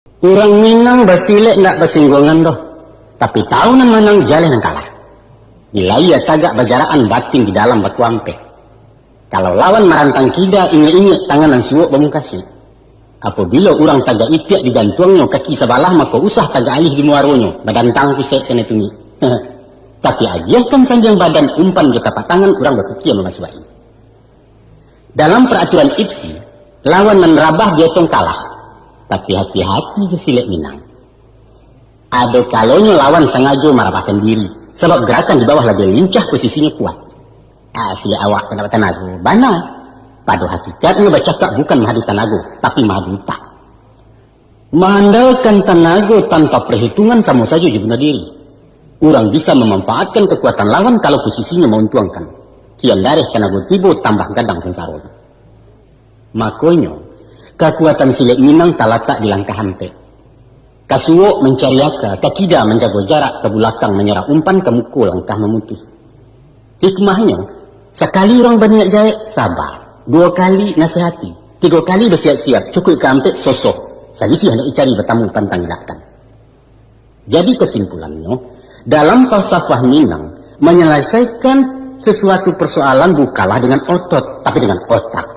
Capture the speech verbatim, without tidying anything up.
Urang Minang basilek ndak basingguangan doh, tapi tahu nan manang jaleh nan kalah. Di layia tagak bajarakan, batin di dalam bakuampeh. Kalau lawan marantang kida, ingek-ingek tangan nan suok bamukasuik. Apabilo urang tagak itiak digantuangnyo kaki sabalah, mako usah tagak alih di muaronyo, badantang kusek kanai tungik. Tapi agiahkan sandiang badan, umpan jo tapak tangan, urang bapikia mamasuaki. Dalam paraturan ipsi, lawan nan rabah dietong kalah. Tapi hati-hati jo silek Minang. Ado kalonyo lawan sangajo marabahkan diri, sabab garakan di bawah labiah lincah, posisinyo kuat. Ah, silek awak tu ndak batanago, bana. Pado hakikatnyo bacakak bukan maadu tanago, tapi maadu utak. Maandalkan tanago tanpa parhitungan samo sajo jo bunuah diri. Urang bisa mamanfaatkan kakuatan lawan kalau posisinyo mauntuangkan. Kian dareh tanago tibo, tambah gadang sansaronyo. Makonyo, kakuatan silek Minang talatak di langkah ampek. Ka suok mancari aka, ka kida manjago jarak, ka bulakang manyarah umpan, ka muko langkah mamutuih. Hikmahnyo, sakali urang baniat jahek, saba. Duo kali nasihati. Tigo kali basiap-siap, cukuik ka ampek, sosoh. Salisiah ndak dicari, batamu pantang ilakkan. Jadi kasimpulannyo, dalam falsafah Minang, manyalasaikan sasuatu parsoalan bukanlah dengan otot, tapi dengan otak.